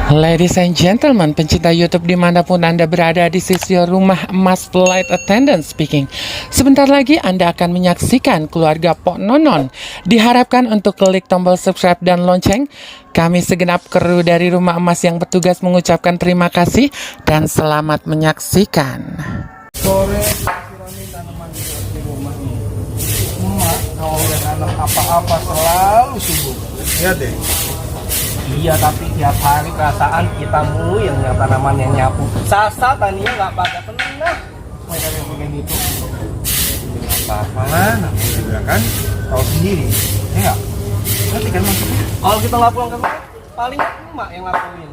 Ladies and gentlemen, pencinta YouTube dimanapun Anda berada, di sisi rumah emas flight attendant speaking. Sebentar lagi Anda akan menyaksikan keluarga Pok Nonon. Diharapkan untuk klik tombol subscribe dan lonceng. Kami segenap kru dari rumah emas yang bertugas mengucapkan terima kasih dan selamat menyaksikan. Sore siramin tanaman di rumah nih. Emak kalau udah nanam apa-apa selalu subur. Iya deh. Iya, tapi tiap hari perasaan kita mulu yang tanaman yang nyapu. Sasa taninya nggak pada tenang. Mereka yang pengen gitu. Apa-apa lah, namanya juga kan tahu sendiri. Ya nggak? Nanti kan maksudnya. Kalau kita nggak pulang ke rumah, paling emak yang lakuin.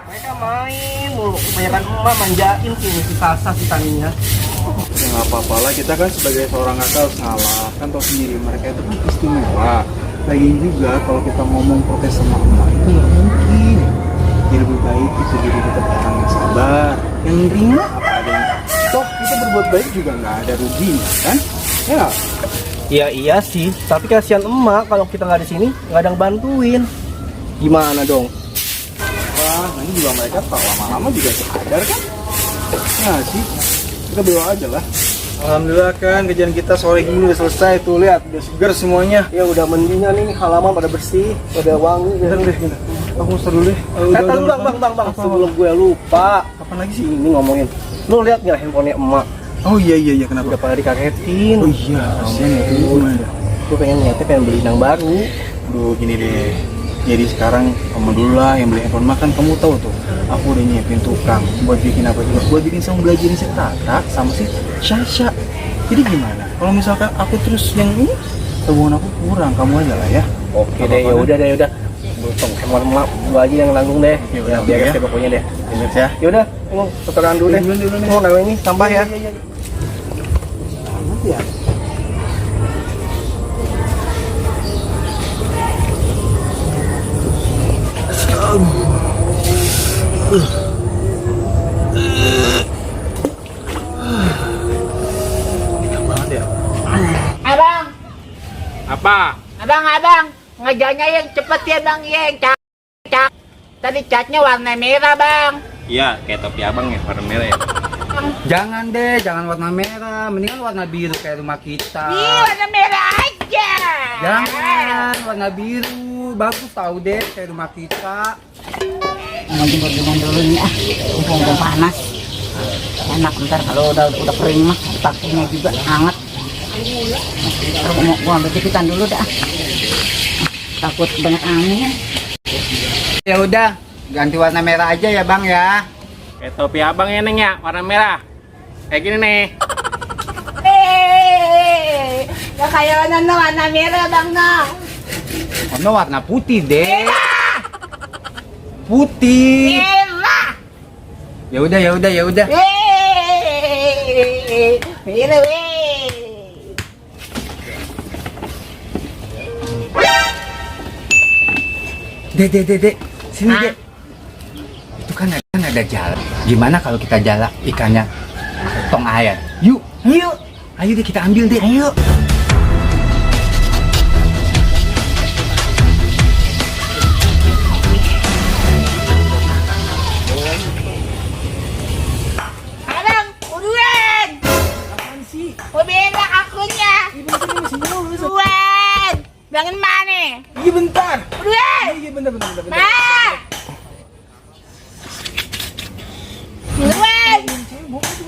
Mereka main mulu, kebanyakan emak manjain sini si Sasa si taninya. Ya nggak apa-apa lah, kita kan sebagai seorang kakak harus ngalah. Kan tahu sendiri mereka itu kan istimewa. Lagi juga kalau kita ngomong protes sama emak itu nggak mungkin. Jadi lebih baik itu jadi kita orang yang sabar, yang nerima apa adanya. Toh kita berbuat baik juga nggak ada ruginya kan? Ya. Iya sih, tapi kasihan emak kalau kita nggak di sini nggak ada yang bantuin. Gimana dong? Wah, nanti juga mereka tak lama-lama juga sadar kan? Nah sih, kita berdoa aja lah. Alhamdulillah kan kerjaan kita sore gini udah selesai tuh, lihat udah segar semuanya. Ya udah mendingan nih, halaman pada bersih, pada wangi. Bentar deh, aku start dulu deh. Bang, sebelum gue lupa. Kapan lagi sih? Ini ngomongin, lu lihat nggak handphonenya emak? Oh iya kenapa? Udah pada dikagetin. Oh iya, kasihan ya itu gimana? Gue pengen beli yang baru. Aduh gini deh, jadi sekarang kamu dulu lah yang beli handphone makan. Kamu tahu tuh, aku udah nyiapin tukang buat bikin apa juga, buat bikin sama belajarin si Tata sama si Syasha. Jadi gimana kalau misalkan aku terus yang ini, hubungan aku kurang, kamu aja lah ya. Oke deh, ya udah. Butuh handphone emak, gua aja yang nanggung deh. Ya, Biar ya. deh pokoknya deh. Ingat ya. Ya udah, lu setoran dulu deh. Mau nawa ini sampah ya. Ya. Abang, Apa? abang, ngejarnya yang cepet ya bang, yang cak. Tadi catnya warna merah bang. Iya, kayak topi abang ya, warna merah ya. Jangan deh, jangan warna merah, mendingan warna biru kayak rumah kita. Ih, warna merah aja. Jangan, warna biru, bagus tahu deh kayak rumah kita. Mau jemput dulu nih mumpung panas. Enak ntar kalau udah kering mah pakainya juga hangat. Mau gua ambil jepitan dulu dah. Takut banyak angin. Ya udah, ganti warna merah aja ya bang ya. Kayak topi abang ya, Neng ya, warna merah. Kayak gini nih. Ya kayak warna merah bang Warna putih deh. Putih. Merah. Ya udah. Merah. Dek, sini dek. Itu kan ada jalan. Gimana kalau kita jalak ikannya tong air? Yuk. Ayo deh kita ambil deh, ayo. Abang, uruan. Apaan sih? Berak akunya. Uruan. Bangun mana? Iya bentar. Uruan. Iya bentar. Ma. Uruan.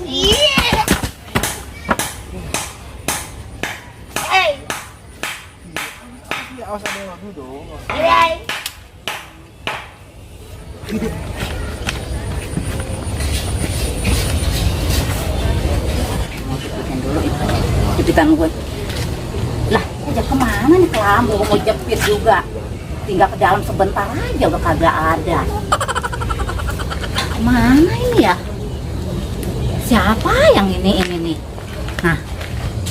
Iya. Hey. Awas ada yang lagu dong. Uruan. Jepitan gue. Lah, ngajak kemana nih kelambu? Mau jepit juga. Tinggal ke dalam sebentar aja udah kagak ada. Kemana ini ya? Siapa yang ini nih? Nah,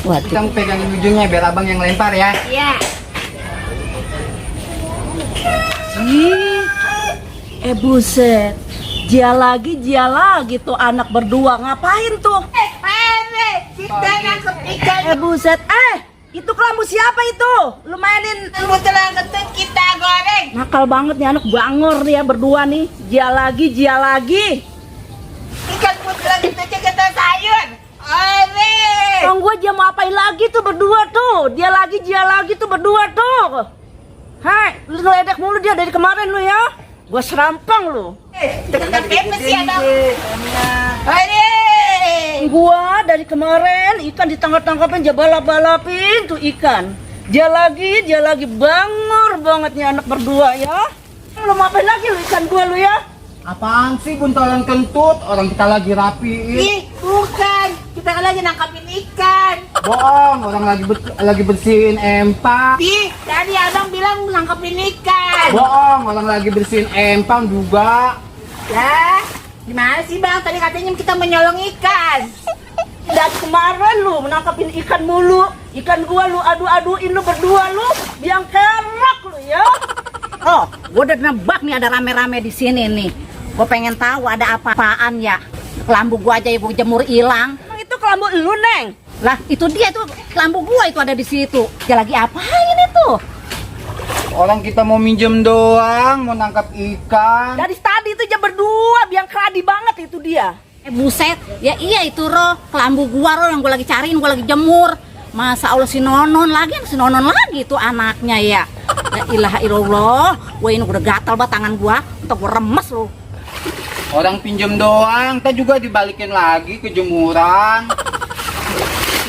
waduh. Kita pegangin ujungnya biar abang yang lempar ya. Iya. Buset, dia lagi tuh anak berdua ngapain tuh? Kita nangkep ikan. Buset, Itu kelambu siapa itu? Lu mainin Lu telah ketut kita goreng. nakal banget nih anak bangor dia berdua nih. Dia lagi. Ikan putih ketut kita sayur. Ore. Orang gua dia mau apain lagi tuh berdua tuh? Dia lagi tuh berdua tuh. Hai, lu ngeledek mulu dia dari kemarin lu ya. Gua serampang lu. Dekat pepes ya dong. Ore. Gua dari kemarin ikan ditangkap-tangkapin, dia balap-balapin tuh ikan. Dia lagi bangor banget nih anak berdua ya. Lu mau apain lagi lu ikan gua lu ya? Apaan sih buntalan kentut? Orang kita lagi rapiin. Ih, bukan. Kita kan lagi nangkapin ikan. Bohong, orang lagi bersihin empang. Ih, tadi abang bilang nangkapin ikan. Bohong, orang lagi bersihin empang juga. Ya, gimana sih bang? Tadi katanya kita menyolong ikan. Dari kemarin lu menangkapin ikan mulu. Ikan gua lu adu-aduin lu berdua lu. Biang kerok lu ya. Oh, gua udah nebak nih ada rame-rame di sini nih. Gua pengen tahu ada apa-apaan ya. Kelambu gua aja gua jemur hilang. Itu kelambu lu, Neng. Lah, itu dia tuh kelambu gua itu ada di situ. Dia lagi apain itu? Orang kita mau minjem doang, mau nangkap ikan. Dari tadi itu jam berdua, biang keladi banget itu dia. Buset, ya iya itu Ro, kelambu gua Ro yang gua lagi cariin, gua lagi jemur. Masa Allah si Nonon lagi tuh anaknya ya. La ilaha illallah, gua ini udah gatal banget tangan gua, untuk gua remes lu. Orang pinjem doang, kita juga dibalikin lagi ke jemuran.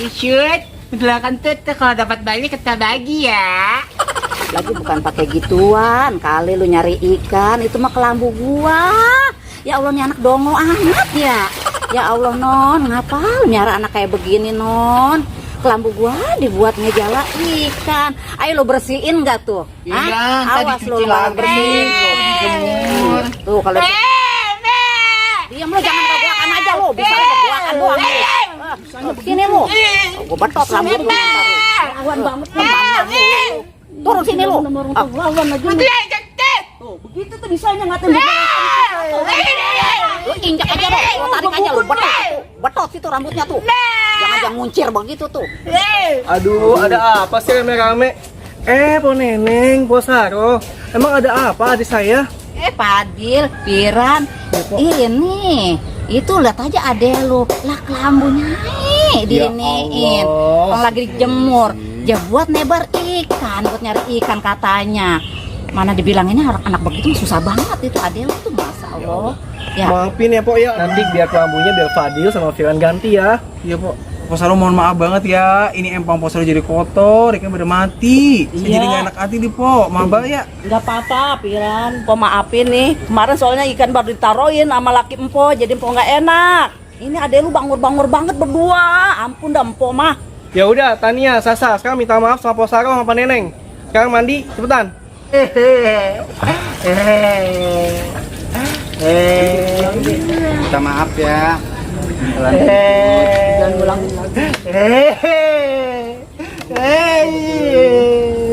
Isut, udah kan tuh kalau dapat balik kita bagi ya. Lagi bukan pakai gituan, kali lu nyari ikan, itu mah kelambu gua. Ya Allah, nih anak dongo amat ya. Ya Allah Non, ngapa lu nyara anak kayak begini Non? Kelambu gua dibuat ngejala ikan. Ayo lo bersihin nggak tuh? Iya, Hah? tadi Awas cuci lo lagi, bersihin. dijemur. Tuh kalau diam lo, jangan gogokan aja lo, bisa lo gogokan doang. Sini lo, gua betot rambut lo. Lawan banget nih. Turun sini lo. Lawan aja lu. Tuh, begitu tuh bisanya ngatain Lo injak aja lo, lo tarik aja lo, betot situ rambutnya tuh. Jangan nguncir begitu tuh. Aduh, ada apa sih rame-rame? Po Neneng, Po Saro, emang ada apa adik saya? Padil, Piran, ini, itu lihat aja ade lu, lah kelambunya diiniin, orang lagi dijemur, dia buat nebar ikan, buat nyari ikan katanya. Mana dibilang ini anak begitu susah banget itu ade lu tuh, masa Allah. Ya. Maafin ya Po ya, nanti biar kelambunya biar Fadil sama Firan ganti ya. Iya Po, Po Saro mohon maaf banget ya. Ini empang Po Saro jadi kotor, ikan pada mati. Saya Iya. jadi gak enak hati nih Po, maaf banget ya. Gak apa-apa, Piran. Empo maafin nih. Kemarin soalnya ikan baru ditaruhin sama laki Empo, jadi Empo nggak enak. Ini adek lu bangor-bangor banget berdua. Ampun dah Empo mah. Ya udah, Tania, Sasa, sekarang minta maaf sama Po Saro sama Neneng. Sekarang mandi, cepetan. Minta maaf ya. Jangan ulang-ulang.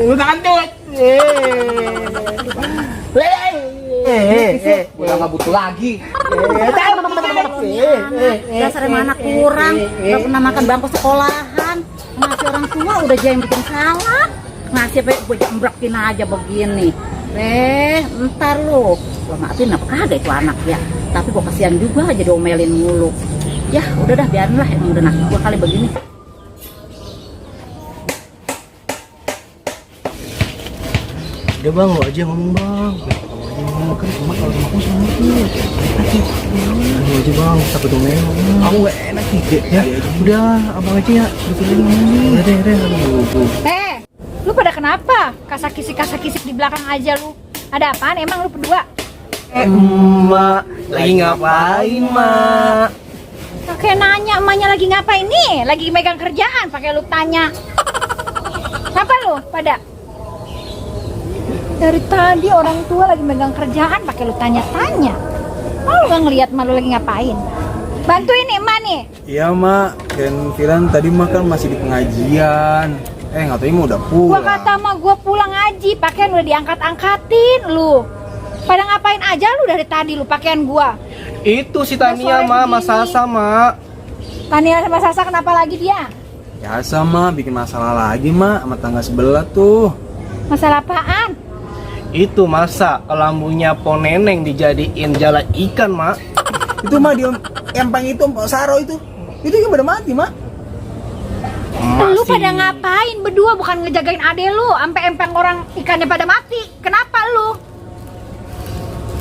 Lu kantut. Udah nggak butuh lagi. Dasar emang anak kurang, gak pernah makan bangku sekolahan, ngasih orang tua udah aja yang bikin salah, ngasih bocah embrakin aja begini. Ntar lu, gua maafin apa kagak itu anak ya, tapi gua kasihan juga aja diomelin mulu. Ya udah dah, biarin lah, emang udah nasib gua kali begini. Udah bang, lu aja ngomong bang. Kan cuma kalau sama aku sama itu. Lu aja bang, takut domelin. Aku gak enak nih. Ya, udah abang aja ya. Udah deh. Aduh. Lu pada kenapa? Kasak-kisik di belakang aja lu. Ada apaan emang lu berdua? Emak, lagi ngapain, Mak? Pakai nanya emaknya lagi ngapain nih? Lagi megang kerjaan pakai lu tanya. Apa lu pada? Dari tadi orang tua lagi megang kerjaan pakai lu tanya-tanya. Lu gak ngeliat malu lagi ngapain? Bantuin nih emak nih. Iya Mak, dan Firan tadi Mak kan masih di pengajian. Nggak tahu mau udah pulang. Gua kata mah gua pulang ngaji, pakaian udah diangkat-angkatin lu. Pada ngapain aja lu dari tadi lu pakaian gua? Itu si Tania, Ma, Mas Sasa, Ma. Tania sama Sasa kenapa lagi dia? Biasa mak, bikin masalah lagi mak sama tangga sebelah tuh. Masalah apaan? Itu masa kelambunya Poneneng dijadiin jala ikan, Mak. Itu mak di empang itu Saro itu kan pada mati mak. Lu pada ngapain berdua bukan ngejagain ade lu sampai empang orang ikannya pada mati? Kenapa lu?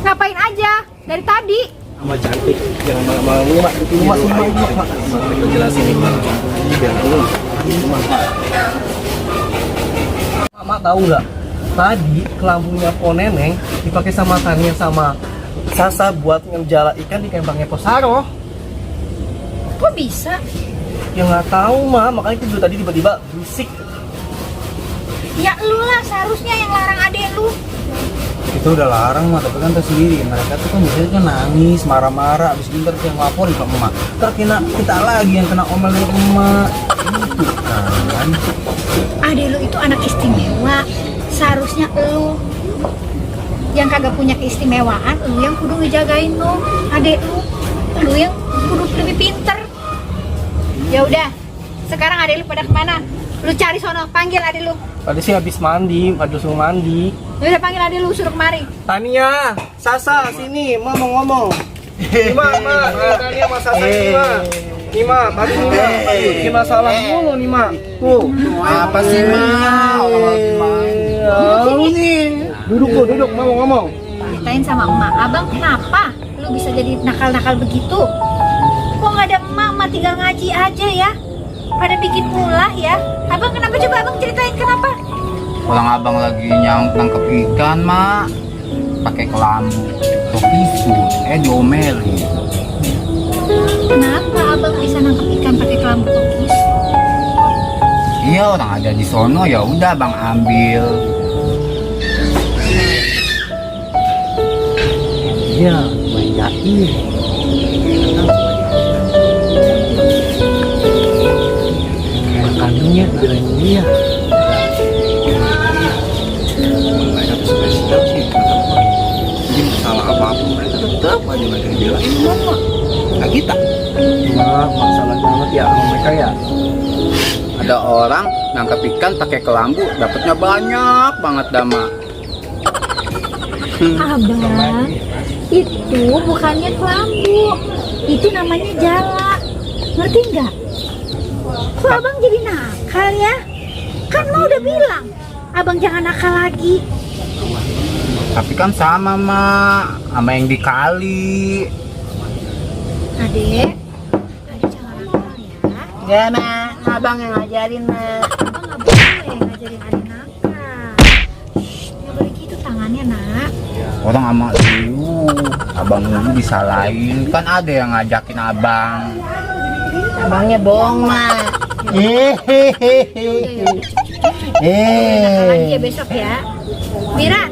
Ngapain aja dari tadi? Sama cantik, jangan malam-malam dulu, Mak. Itu Mak, Mak. Jelasin nih, Mak. Biar dulu. Mak tahu nggak? Tadi kelambunya Poneneng dipakai sama Tania sama Sasa buat ngejala ikan di kembangnya Posaro. Kok bisa? Ya nggak tahu, Mak. Makanya itu tadi tiba-tiba berisik. Ya lu lah seharusnya yang larang ade lu. Itu udah larang mak, tapi kan tahu sendiri mereka tuh kan biasanya kan nangis, marah-marah, abis itu ntar yang laporin ke emak. Ntar kita lagi yang kena omel dari emak. Gitu kan. Ade lu itu anak istimewa. Seharusnya lu yang kagak punya keistimewaan, lu yang kudu ngejagain lu, adek lu yang kudu lebih pinter. Ya udah, sekarang adek lu pada kemana? Lu cari sono, panggil adek lu. Tadi sih habis mandi, suruh mandi. Ya udah panggil adek lu, suruh kemari. Tania, Sasa, sini, Ma mau ngomong. Nih, Ma, Tania sama Sasa ini, Ma. Nih, Ma, tadi nih, Ma, bikin masalah mulu nih, Ma. Tuh. Apa sih mak? Duduk, Ma mau ngomong. Ceritain sama emak, abang kenapa lu bisa jadi nakal-nakal begitu? Kok nggak ada emak tinggal ngaji aja ya? Pada bikin ulah ya? Abang kenapa, coba abang ceritain kenapa? Orang abang lagi nangkep ikan mak, pakai kelambu, topisu, diomelin. Kenapa abang bisa nangkep ikan pakai kelambu kokis? Iya orang ada di sono ya udah bang ambil. Iya, banyain. Kandungnya bilang dia. Mereka tuh spesial sih. Jadi masalah apapun mereka tetap aja mereka belain mama. Nah kita. Masalah banget ya sama mereka ya. Ada orang nangkep ikan pakai kelambu, dapatnya banyak banget dama. Abang, itu bukannya kelambu, itu namanya jala. Ngerti nggak? Kok abang jadi nakal ya? Kan mau udah bilang, abang jangan nakal lagi. Tapi kan sama mak, sama yang di kali. Adek jangan nakal ya. Ya mak, abang yang ngajarin mak. Abang nggak boleh ngajarin adek nakal. Nggak boleh gitu tangannya nak. Orang sama lu, abang lu disalahin, kan ada yang ngajakin abang. Abangnya bohong mak. Nakal lagi ya besok ya. Mira,